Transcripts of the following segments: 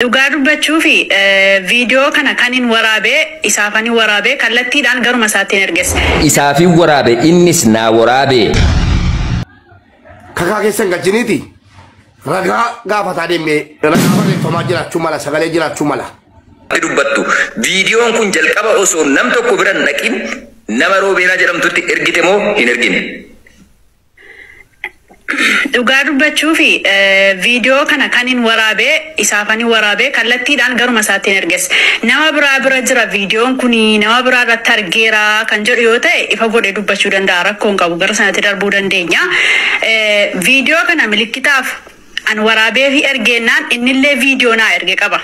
Dhugaa dubbachuu fi viidiyoo kana kan hin waraabee isaafanii waraabee kallattiidhaan garuma isaatti hin erges. Isaafin waraabe, innis naa waraabe. Kakaa keessan galchiniiti ragaa gaafataa deemee ragaa barreeffamaa jiraachuu mala, sagalee jiraachuu mala. Dubbattu viidiyoon kun jalqaba osoo nam tokko bira hin dhaqin nama Roobeeraa jedhamtutti ergite moo hin ergine? Dhugaa dubbachuu fi viidiyoo kana kan hin waraabee isaafanii waraabee kallattiidhaan garuma isaatti hin erges. Nama biraa bira jira viidiyoon kun, nama biraa irratti argeera kan jedhu yoo ta'e, ifa godhee dubbachuu danda'a, rakkoo hin qabu, gara sanatti darbuu dandeenya. Viidiyoo kana milikkitaaf an waraabee fi ergeennaan innillee viidiyoo naa erge qaba.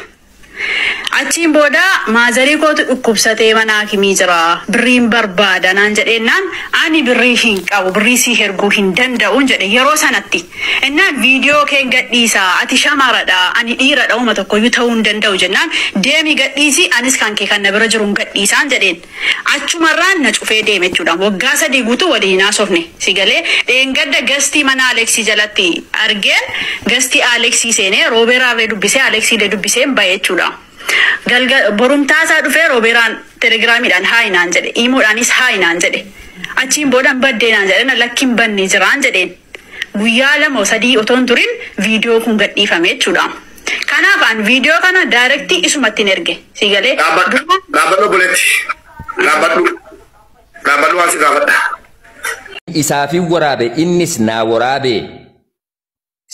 Achiin booda maazarii kootu dhukkubsatee mana hakimii jira. Birriin barbaada naan jedheennaan, ani birrii hin qabu, birrii si erguu hin danda'uun jedhe yeroo sanatti. Innaan viidiyoo kee gadhiisaa, ati shamaradha, ani dhiiradha, uuma tokkoyyuu ta'uu hin danda'u jennaan, deemi gadhiisi, anis kan kee kan na bira jiru hin gadhiisaan jedheen. Achumarraan na cufee deeme jechuudha. Waggaa 3 guutuu waliin haasofne si galee. Dheengadda gastii mana Aleksii jalatti argeen, gastii Aleksii seenee Roobeeraallee dubbisee Aleksiilee dubbiseen bahe jechuudha. Galga borumtaasaa dhufee Roobeeraan telegiraamiidhaan hi naan jedhe, iimoodhaanis hi naan jedhe. Achiin booda baddee naan jedhe, na lakkiin banne jiraan jedheen. Guyyaa 2 3 otoo hin turin viidiyoo kun gadhiifame jechuudha. Kanaaf an viidiyoo kana direct isumatti hin erge. Si galee. Dhaabbadhu, dhaabbadhu obboleetti. Dhaabbadhu. Dhaabbadhu, waan si gaafadha. Isaafin waraabe, innis naa waraabe.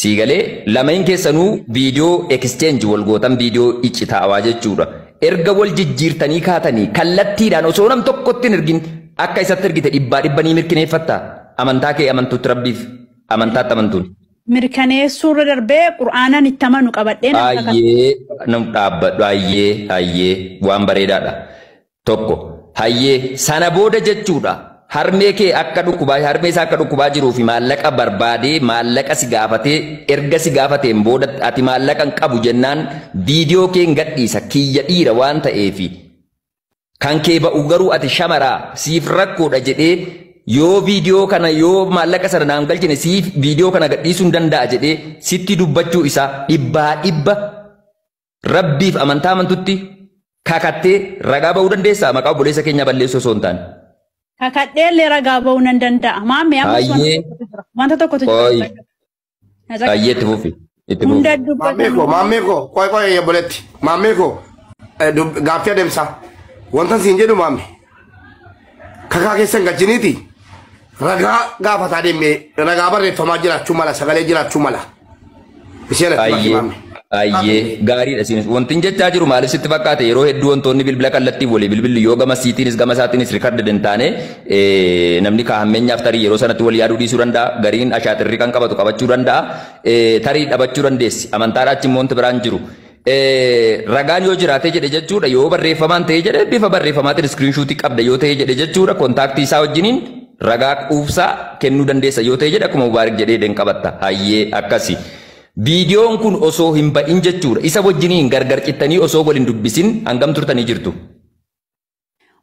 Sii galee? Lameen keessanuu viidiyoo exchange wal gootan, viidiyoo iccitaawaa jechuudha. Erga wal jijjiirtanii kaatanii kallattiidhaan osoo nam tokkotti hin ergin akka isatti ergite dhibbaa dhibba ni mirkaneeffatta? Amantaa kee amantuutti, Rabbiif amantaatti amantuun. Mirkaneessuu irra darbee qur'aanaan itti amanu qabadhee nama kakata. Hayyee, nam dhaabbadhu. Hayyee, hayyee, waan bareedaadha. Tokko, hayyee, sana booda jechuudha. Harmee kee akka dhukkubaa, harmee isaa akka dhukkubaa jiruu fi maallaqa barbaadee maallaqa si gaafatee, erga si gaafateen booda ati maallaqa hin qabu jennaan, viidiyoo kee hin gadhiisa, kiyya dhiira waan ta'eefi kan kee ba'u garuu ati shamaraa siif rakkoodha jedhee, yoo viidiyoo kana, yoo maallaqa sana naan galchine siif viidiyoo kana gadhiisuu hin danda'a jedhee sitti dubbachuu isaa dhibbaa dhibba Rabbiif amantaa amantutti kakattee ragaa ba'uu dandeessaa, maqaa obboleessa keenyaa balleessuu osoo hin taane? Kakadheellee ragaa ba'uu nan danda'a. Maammee, ammas wanta Hayyee. tokkotu jira. Wanta tokkotu jira. Qoy. Na Hayyee, itti fufi. Itti fufi. Hunda Maammee koo, dubbatan. Maammee koo, qoy qoy obboleetti. Maammee koo, gaaffii adeemsaa. Wanta siin jedhu maamme. Kakaa keessan galchiniiti ragaa gaafataa deemee ragaa barreeffamaa jiraachuu mala, sagalee jiraachuu mala. Isheen atti bakki Hayyee. maamme. Hayyee, gaariidha isinis. Wanti hin jechaa jiru maaliif sitti fakkaate? Yeroo hedduu wantoonni bilbila kallattiin walii bilbilli yoo gama siitiinis gama isaatiinis record hin taane, namni kaa'ammeenyaaf tarii yeroo sanatti wal yaaduu dhiisuu danda'a. Gariin ashaaxirri kan qabatu qabachuu danda'a. Tarii dhabachuu dandeessi. Amantaadhaa achi immoo wanti biraan jiru. Ragaan yoo jiraate jedhe jechuudha, yoo barreeffamaan ta'e jedhe, bifa barreeffamaatiin screenshot qabda yoo ta'e jedhe jechuudha, contact isaa wajjiniin ragaa quubsaa kennuu dandeessa yoo ta'e jedhe, akkuma Mubaarik jedhee den qabatta. Hayyee, akkasi. Viidiyoon kun osoo hin ba'in jechuudha, isa wajjiniin gargar cittanii osoo waliin dubbisin hangam turtanii jirtu?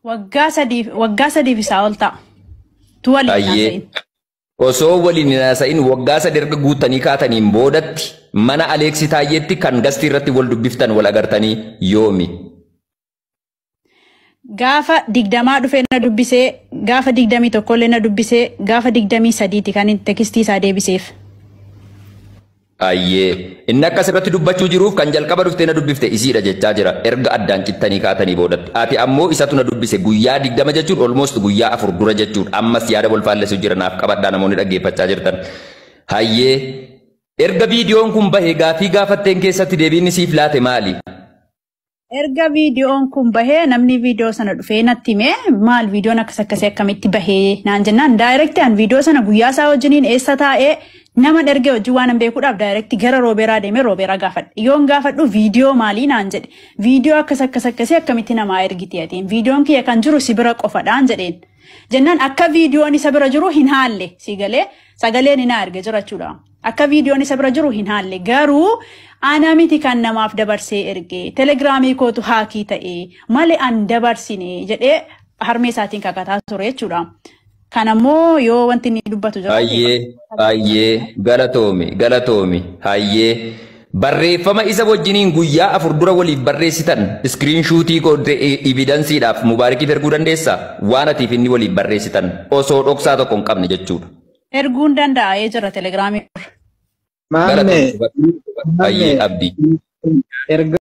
Waggaa 3, waggaa 3f isaa ol ta'a. Tu waliin Hayyee. haasa'in. Osoo waliin hin haasa'in waggaa 3 erga guuttanii kaataniin boodatti mana Aleeksii Taayyeetti kan gastii irratti wal dubbiftan, wal agartanii yoomi? Gaafa 20 dhufee na dubbisee, gaafa 21 illee na dubbisee, gaafa 23ti kan inni text isaa deebiseef. Hayyee. Inni akkas irratti dubbachuu jiruuf kan jalqaba dhuftee na dubbifte isiidha jechaa jira. Erga addaan cittanii kaatanii boodatti. Ati ammoo isatu na dubbise guyyaa 20 jechuun almost guyyaa 4 dura jechuudha. Ammas yaada wal faallessu jira, naaf qabadhaa namoonni dhaggeeffachaa jirtan. Hayyee. Erga viidiyoon kun bahe gaafii gaafatteen keessatti deebiin siif laate maali? Erga viidiyoon kun bahee namni viidiyoo sana dhufee natti himee, maal viidiyoon akkas akkasii akkamitti bahee naan jennaan, direct an viidiyoo sana guyyaa isaa wajjiniin eessa taa'ee nama ergee wajjin waan hin beekuudhaaf direct gara Roobeeraa deemee Roobeeraa gaafadhe. Yoon gaafadhu viidiyoo maalii naan jedhe. Viidiyoo akkas akkas akkasii akkamitti namaa ergiti atiin? Viidiyoon kiyya kan jiru si bira qofadhaan jedheen. Jennaan akka viidiyoon isa bira jiru hin haalle, si galee, sagaleen hin arge jira jechuudha. Akka viidiyoon isa bira jiru hin haalle, garuu ana miti kan namaaf dabarsee erge, telegiraamii kootu hack ta'e malee an dabarsine jedhee harmee isaatiin kakataa ture jechuudha. Kanammoo yoo wanti inni dubbatu jiraate. Hayyee, hayyee, galatoomi, galatoomi, hayyee. Barreeffama isa wajjiniin guyyaa 4 dura waliif barreessitan screenshotii evidenceiidhaaf Mubaarakiif erguu dandeessaa? Waan atiif inni waliif barreessitan osoo dhoksaa tokko hin qabne jechuudha. Erguun danda'ee jira Telegramii. Maammee Ayyee, Abdii. Erga